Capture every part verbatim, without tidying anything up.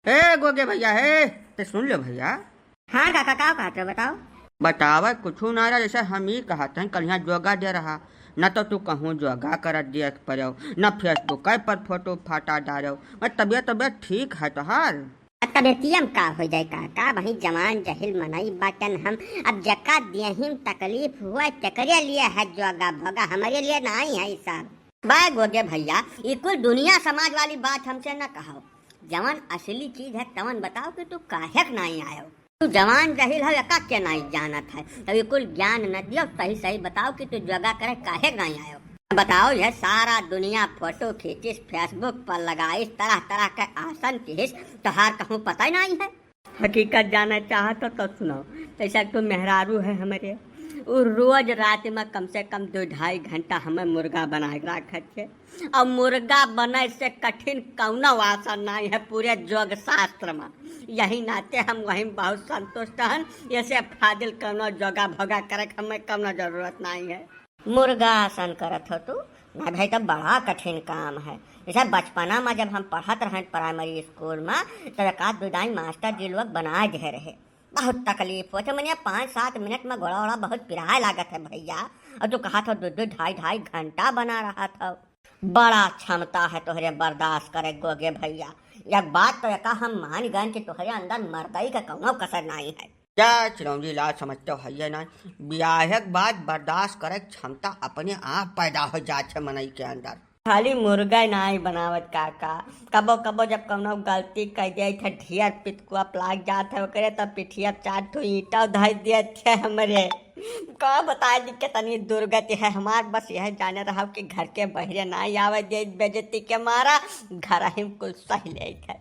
ए गोगे भइया, हे, ते सुन लो भइया। हाँ काका, का कहत रहे बताओ? बतावे कुछु ना रहा, जैसे हम ई कहत हैं, कल यहाँ जोगा दे रहा, न तो तू कहूँ जोगा करत दिए पड़ो, न Facebook पर फोटो फाटा डालो। मैं तबियत, तबियत ठीक है तोहार? अब तबियतिया में का हो जाए काका, वही जवान जहिल मनई बाटन हम। अब जका देहिम तकलीफ हुआ, तेकरे लिए है जोगा भोगा, हमरे लिए नाहीं है ई सब। बे गोगे भइया, ई कुल दुनिया समाज वाली बात हमसे न कहो। जवन असली चीज है तवन बताओ कि तू काहे के नाहीं आयो। तू जवान जहिल हो, एका के नाहीं जानत है, तब ई कुल ज्ञान न दियो, सही सही बताओ कि तू जोगा करे काहे के नाहीं आयो। बताओ, यह सारा दुनिया फोटो खींचिस, Facebook पर लगाइस, तरह तरह के आसन किहिस, तोहार कहूँ पता ही नाहीं है। हकीकत जाने चाहत हो तो सुनो, जैसा तू मेहरारू है हमरे, उ रोज रात में कम से कम दो ढाई घंटा हमें मुर्गा बना के रखत है। और मुर्गा बने से कठिन कौनो आसन नाहीं है पूरे योग शास्त्र में। यही नाते हम वही बहुत संतुष्ट हन। ऐसे फाजिल कौनो जोगा भोगा करे के हमें कौनो जरूरत नाहीं है। मुर्गा आसन करत हो तू? ना भाई, तब बड़ा कठिन काम है। जैसे बचपना में जब हम पढ़त रहन प्राइमरी स्कूल में, तब एक आध दो दाई मास्टर जी लोग बना दे रहे। बहुत तकलीफ होत है, मने पाँच सात मिनट में गोड़ा ओड़ा बहुत पिराए लागत है भइया। और तू कहत हो दो दो ढाई ढाई घंटा बना रहत हो। बड़ा क्षमता है तोहरे बर्दाश्त करे गोगे भइया। एक बात तो एका हम मान गए कि तोहरे अंदर मर्दई का कौनो कसर नाहीं है। क्या चिरौंजी लाज समझते हो, है ये ना? ब्याह के बाद बर्दाश्त करे के क्षमता अपने आप पैदा हो जात है मनई के अंदर। खाली मुर्गा नाहीं बनावत काका, कबो कबो जब कौनो गलती कर दे थे, ढेर पितकुआ लाग जात है ओकरे, तब पिठिया पे चार ठो ईंटा धर देत है हमरे। का बताए जी कितनी दुर्गति है हमार, बस यह जाने रहो कि घर के बहरे नाहीं आवे दे, बेइज्जती के मारा घर ही में कुल सह लेत है।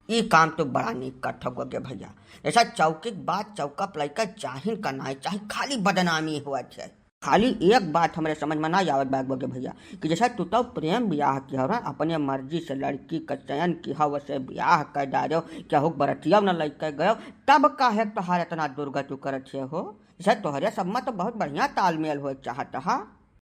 ई काम तो बड़ा नीक करत हो गोगे भइया। जैसा चौकी के बात चौका पे लइका चाहिन का नाहीं चाही, खाली बदनामी होत है। खाली एक बात हमरे समझ में ना आवत बा गोगे भइया, कि जैसा तू तो प्रेम ब्याह किहो ना, अपने मर्जी से लड़की का चयन किहो, वैसे ब्याह कर डारो, केहू के बरतिया न लइके गयो, तब काहे तोहार इतना दुर्गति करत है हो? जैसे तोहरे सब में तो बहुत बढ़िया तालमेल होए चाहत हा।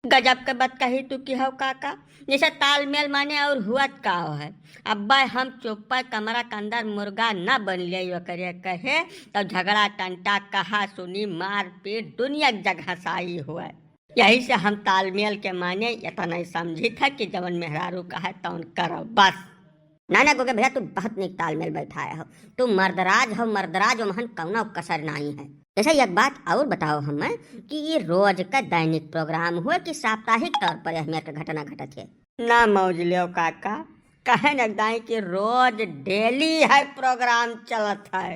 गजब के बात कही तू किहो काका, जैसे तालमेल माने और हुअत का हो है। अब्बे हम चुप्पे कमरा के अंदर मुर्गा न बन ले ओकरे कहे, तो झगड़ा टंटा कहा सुनी मारपीट दुनिया के जगह साई हुए। यही से हम तालमेल के माने इतना ही समझी था कि जवन मेहरारू कहे तवन करो बस। ना ना गोगे भइया, तू बहुत नीक तालमेल बैठाए हो। तू मर्दराज हो, मर्दराज, ओमहन कौनो कसर नाहीं है। जैसे एक बात और बताओ हमें कि ये रोज का दैनिक प्रोग्राम हुए कि साप्ताहिक तौर पर यह मेर का घटना घटत है? ना मौज लेव काका, कहे न दाई कि रोज डेली है प्रोग्राम चलत है।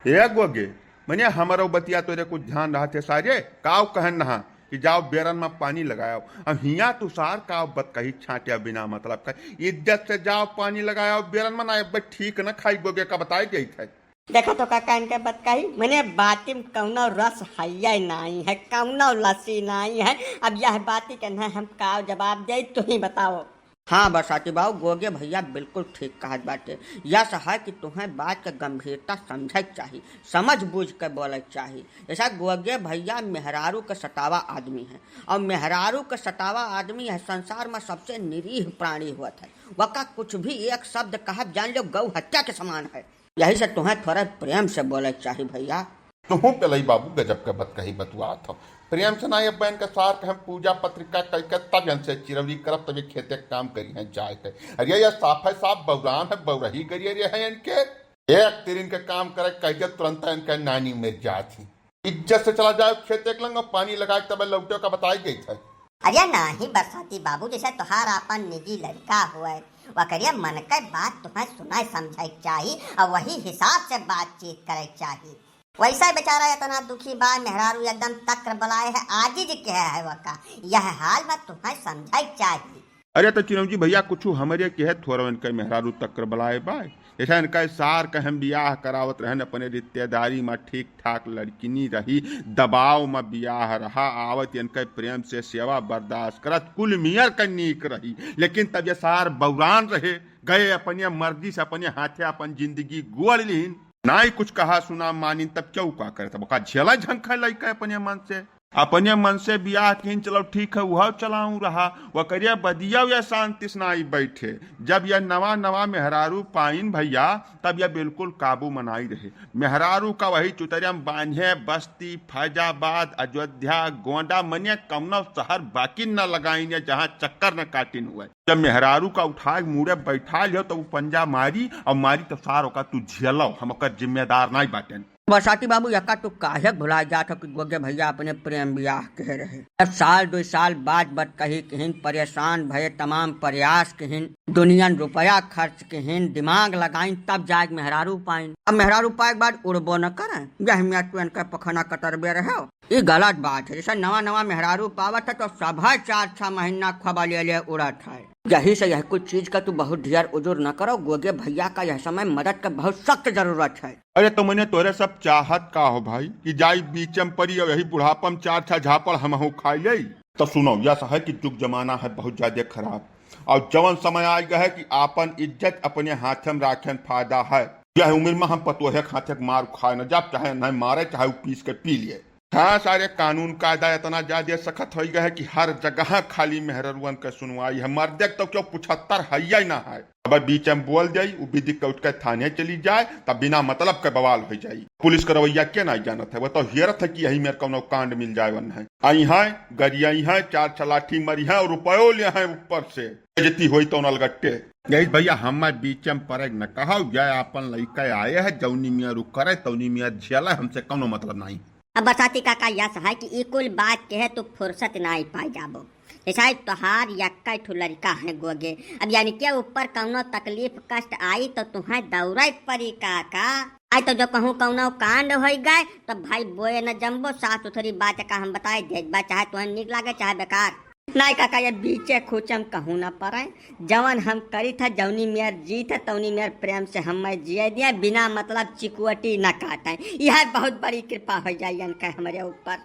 ए गोगे, मने हमरो बतिया तोरे कुछ ध्यान रहत है सारे, काव कहन नहा कि जाओ बेरन में पानी लगाओ। अब हियाँ तू सार काव बतकही छांटे बिना मतलब का। इज्जत से जाओ पानी लगाओ बेरन में, ना एक बार ठीक न खाई गोगे का बताए जाइत है। देखा तो काका इनके बतकही, मने बाती में कौनो रस है नाहीं है, कौनो लसी नाहीं है। अब यह बाती के ना हम काव जवाब दे, तू ही बताओ। हाँ बरसाती बाबू, गोगे भइया बिल्कुल ठीक कहत बाटे। यस है कि तुहें बात के गंभीरता समझे के चाही, समझ बूझ के बोले के चाही। जैसा गोगे भइया मेहरारू के सतावा आदमी है, और मेहरारू के सतावा आदमी है संसार में सबसे निरीह प्राणी होत है। वका कुछ भी एक शब्द कहब जान लो गौ हत्या के समान है। यही से तुहें थोड़ा प्रेम से बोले के चाही भइया। तुहूँ पेलई बाबू गजब के बतकही बतुआत हो। प्रेम से ना ये बहन के सार के हम पूजा पत्रिका कई के तब इनसे चिरौरी करब, तब ये खेते के काम करी हैं जाए के। अरे ये साफ है साफ बौरान है, बौरही गरिए रे है इनके। एक तिरिन के काम करे कह दे तुरंत इनके नानी मिर जात ही। इज्जत से चला जाओ खेते के लंग और पानी लगा के तब लौटे का बताई गई थे। अरे नाहीं बरसाती बाबू, जैसे तोहार आपन निजी लड़का हुए, वकरे मन के बात तुहें सुनाए समझे के चाही और वही हिसाब से बातचीत करे के चाही। वैसा बेचारा इतना दुखी बा, मेहरारू एकदम तक्र बलाए है, आजिज कहे है वका, यह हाल में तुहें समझे के चाही। अरे तो चिरौंजी भइया, कुछ हमरे के है, थोड़ा इनका मेहरारू तक्र बलाए बा। जैसा इनका सार के हम बियाह करावत रहन, अपने रिश्तेदारी में ठीक ठाक लड़किनी रही, दबाव में बियाह रहा, आवत इनका प्रेम से सेवा बर्दाश्त करत, कुल मियर का नीक रही, लेकिन तब ये सार बौरान रहे, गए अपने मर्जी से अपने हाथे अपन जिंदगी गोड़ लीन, ना ही कुछ कहा सुना मानिन, तब क्यों का करे, तब का झेला झंखा लइका अपने मन से। अपने मन से बियाह किहिन, चलो ठीक है, उहउ चलाऊ रहा, वकरिया बदियउ या शांति से नाई बैठे। जब या नवा नवा मेहरारू पाइन भइया, तब या बिल्कुल काबू मनाई रहे। मेहरारू का वही चुतरिया में बांझे, बस्ती, फैजाबाद, अयोध्या, गोंडा, मने कमनो शहर बाकी न लगाइन या जहाँ चक्कर न काटिन हुए। जब मेहरारू का उठाए मुड़े बैठा लियो, तो उ पंजा मारी और मारी तो सार ओका तू झेलो, हम ओकर जिम्मेदार नाई बाटेन। बरसाती बाबू, यका तू काहे भुला जात हो कि गोगे भइया अपने प्रेम बियाह कहे रहे? अब साल दुइ साल बात बत कही किहिन, परेशान भये, तमाम प्रयास किहिन, दुनियन रुपया खर्च किहिन, दिमाग लगाइन, तब जाके मेहरारू पाइन। अब मेहरारू पाए के बाद उड़बो न करें, यह मियाँ तू इनका पखना कतरबे रहे हो। ई गलत बात है। जैसे नवा नवा मेहरारू पावत है तो सभा चार छह महीना खबा ले ले उड़त है। यही से यह कुछ चीज का तू बहुत ढेर उजुर न करो, गोगे भइया का यह समय मदद का बहुत सख्त जरूरत है। अरे तो मने तोरे सब चाहत का हो भाई कि जाई बीचम परी और यही बुढ़ापम चार छह झापड़ हमहू खाई ले? तो सुनो, यह है कि जुग जमाना है बहुत ज्यादा खराब, और जवन समय आ गया है कि आपन इज्जत अपने हाथ में राखन फायदा है। यह उम्र में हम पतोहे के हाथे के मार खाए न जाब, चाहे नहीं मारे, चाहे उ पीस के पी लिए। हाँ, सारे कानून कायदा इतना ज्यादा सख्त हो गया है कि हर जगह खाली मेहररुअन के सुनवाई है। मर्दे के तो क्यों पुछत्तर है ही ना है। अब बीच में बोल जाई, उ विधि के उठ के थाने चली जाए, तब बिना मतलब के बवाल हो जाई। पुलिस के रवैया के ना जानत है, वो तो हेरत है कि यही मेर कौनो कांड मिल जाए वन है। आई हैं, गरियाई हैं, चार छह लाठी मरी हैं और रुपयो ले हैं ऊपर से। बेइज्जती होई तो नलगट्टे। यही भइया, हमें बीच में पड़े न कहो, या आपन लइका आए है, जौनी मियाँ रुक करे, तौनी मियाँ झेले, हमसे कौनो मतलब नहीं। अब बरसाती काका, यस है कि ई कुल बात के है तो फुर्सत नाई पाई जाबो। जैसा तोहार यक्का ठो लड़का है गोगे, अब यानी के ऊपर कौनो तकलीफ कष्ट आई तो तुहें दौड़े पड़ी काका। आई तो जो कहूँ कौनो कांड होई गए तो भाई बोए न जम्बो, साफ सुथरी बात का हम बताए देत बा, चाहे तुहें नीक लागे चाहे बेकार। नाई काका, ये बीचे खूचम कहूँ न पड़े, जवन हम करी था, जौनी मेर जीत है, तौनी मेर प्रेम से हम मैं जिए दिया, बिना मतलब चिकुअटी न काटे। यह बहुत बड़ी कृपा हो जाई इनके हमरे ऊपर।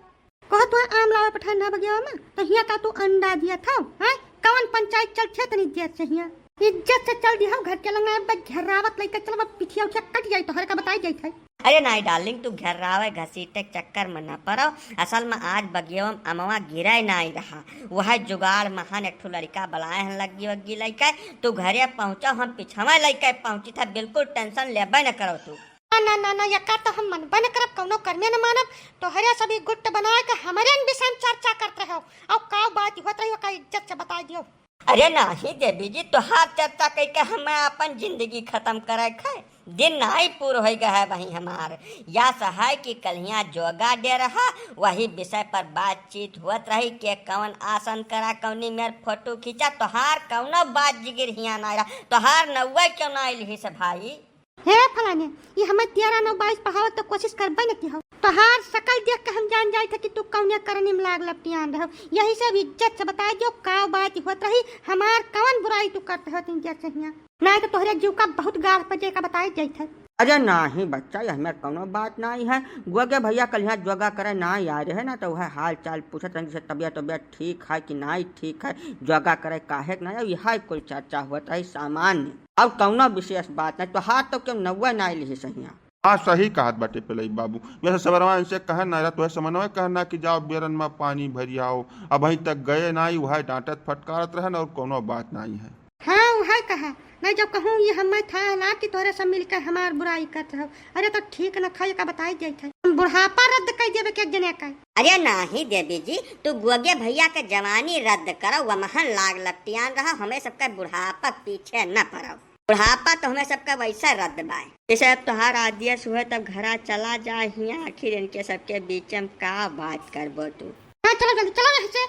कहो तो आम लावे पठाए ना बगियावा में, तो हियाँ का तू अंडा दिया था, हैं? कवन पंचायत चल छे तनी इज्जत से हियाँ। इज्जत से चल दिया घर के लंगा, अब घेरावत लइके चल, अब पिठिया उठिया कट जाई, तोहरे का बताई जाई था। अरे नाई डार्लिंग, तू घेरावे घसीटे के चक्कर में न पड़ो। असल में आज बगियवा में अमवा गिरे नाई रहा, वह जुगाड़ महान एक ठो लड़का बलाए हैं लग्गी वग्गी लइके। तू घरे पहुँचो, हम पिछवा लइके पहुँची था, बिल्कुल टेंशन लेबे न करो तू। ना, ना, ना, ना, यका तो हम मनबे न करब, कौनो कर्मे न मानब। तोहरे सभी गुट बनाए के हमरे न विषय में चर्चा करत रहो। अब का बात होत रही, ओका इज्जत से बताई दियो। अरे नाही देवी जी, तोहार चर्चा कइके हमें अपन जिंदगी खत्म करे के है। दिन नाई पूर होई गए है वही हमार। यस है कि कल्हिया जोगा डे रहा, वही विषय पर बातचीत होत रही के कौन आसन करा, कौनी मेर फोटो खींचा। तोहार कौनो बात जिगिर हिया ना रहा, तोहार नौवे क्यों ना लिहिस भाई? हे फलाने, ये हमें तेरह नौ बाईस पढ़ावत तो कोशिश करबे न की हो। तोहार शकल देख के हम जान जाइत है कि तू कौने करनी में लाग लपटियान रहो। यही से अब इज्जत से बताई दियो, का बात होत रही, हमार कवन बुराई तू करत हो तीन चार सहिया। नाई तो तोहरे जीव का बहुत गाढ़ पर जेका बताई जाइत है। अरे नाही बच्चा, यह में कौनो बात नाई है। गोगे भइया कल्हिया जोगा करे नाई आए रहे ना, तो वह हाल चाल पूछत रहन, जैसे तबियत तबियत ठीक है कि नाई ठीक है, जोगा करे काहे के नाई, यह कुल चर्चा होत रही सामान्य। अब कौनो विशेष बात नहीं, तोहार तो क्यों नौवे नाई लिहिस हियाँ। हाँ, सही कहत बाटे पेलई बाबू। वैसे सबरवा इनसे कहे ना, तोहे समनवे कहना कि जाओ बेरन में पानी भरि आओ। अबहीं तक गए नाई, वह डांटत फटकारत रहन और कौनो बात नाई है। हाँ, वह कहा। नहीं, जब कहूँ ये हमें था ना कि तोहरे सब मिलकर हमार बुराई करत रहो। अरे तो ठीक न खाए का बताई जाइत है। हम बुढ़ापा रद्द कर देबे के एक जने का। अरे नाही देवी जी, तू गोगे भइया के जवानी रद्द करो, वह महन लाग लपटियान रहो, हमें सबका बुढ़ापा पीछे न पड़ो। बुढ़ापा तो हमें सबका वैसा रद्द बाय। जैसे अब तोहार आदेश हुए तब घरा चला जा हियाँ, आखिर इनके सबके बीच में का बात करबो तू। हाँ, चलो जल्दी, चलो यहाँ से।